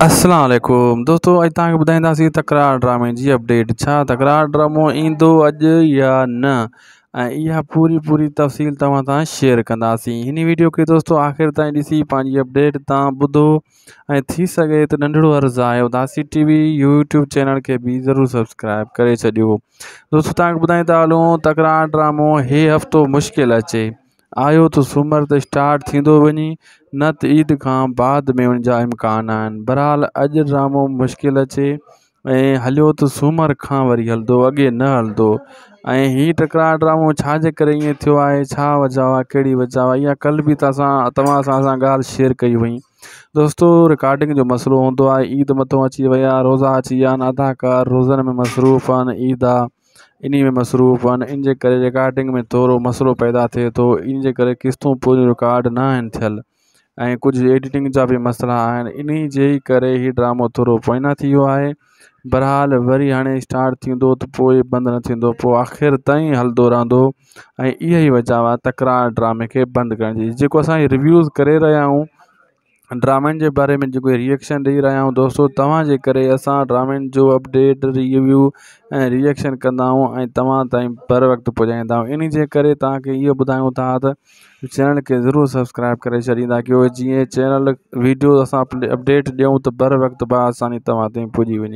اسلام عليڪم دوستو اڄ توهان کي ٻڌائينداسين تڪرار ڊرامي جي اپڊيٽ ڇا تڪرار ڊرامو ايندو اڄ يا نه ۽ اها پوري پوري تفصيل توهان سان شيئر ڪنداسين هن ويڊيو کي دوستو آخر تائين ڏسي پنهنجي اپڊيٽ تان ٻڌو ۽ ٿي سگهي ته ننڍڙو عرض آهي Udasi T V YouTube channel کي به ضرور سبسڪرائب ڪري ڇڏيو دوستو توهان کي ٻڌائيندا هلون تڪرار ڊرامو هي هفتو مشڪل اچي آيو ته سومر تي اسٽارٽ ٿيندو وڃي نه ته عيد کان بعد ۾ ان جا امڪان آهن بهرحال اڄ ڊرامو مشڪل اچي ۽ هليو ته سومر کان وري هلندو اڳي نه هلندو ۽ هي ٽڪراء ڊرامو ڇا جي ڪري ائين ٿيو آهي ڇا وجهه آهي ڪهڙي وجهه آهي اها ڪلهه به ته اسان توهان سان اسان ڳالهه شيئر ڪئي هئي دوستو رڪارڊنگ جو مسئلو هوندو آهي عيد مٿو اچي ويا روزا اچي ويا آهن اداڪار روزن ۾ مصروف آهن عيد آهي انهي ۾ مصروف آهن ان جي ڪري رڪارڊنگ ۾ ٿورو مسئلو پيدا ٿئي ٿو ان جي ڪري قسطون پوريون رڪارڊ نه آهن ٿيل ۽ ڪجهه ايڊيٽنگ جا به مسئلا آهن انهي جي ڪري هي ڊرامو ٿورو پوئنا ٿي ويو آهي بهرحال وري هاڻي اسٽارٽ ٿيندو ته پوء بند نه ٿيندو پوء آخر تائين هلندو رهندو ۽ اها ئي وجهه آهي تڪرار ڊرامي کي بند ڪرڻ جي جيڪو اسان ريويوز ڪري رهيا آهيون ڊرامن جي باري ۾ جيڪو ريئڪشن ڏئي رهيا آهيون دوستو توهان جي ڪري اسان ڊرامن جو اپڊيٽ ريويو ۽ ريئڪشن ڪندا آهيون ۽ توهان تائين بر وقت پڄائيندا آهيون ان جي ڪري توهان کي اهو ٻڌايون ٿا ته چينل کي ضرور سبسڪرائب ڪري ڇڏيندا ڪيو جيئن چينل ويڊيو اسان اپڊيٽ ڏيون ته بر وقت با آساني توهان تائين پڄي وڃي.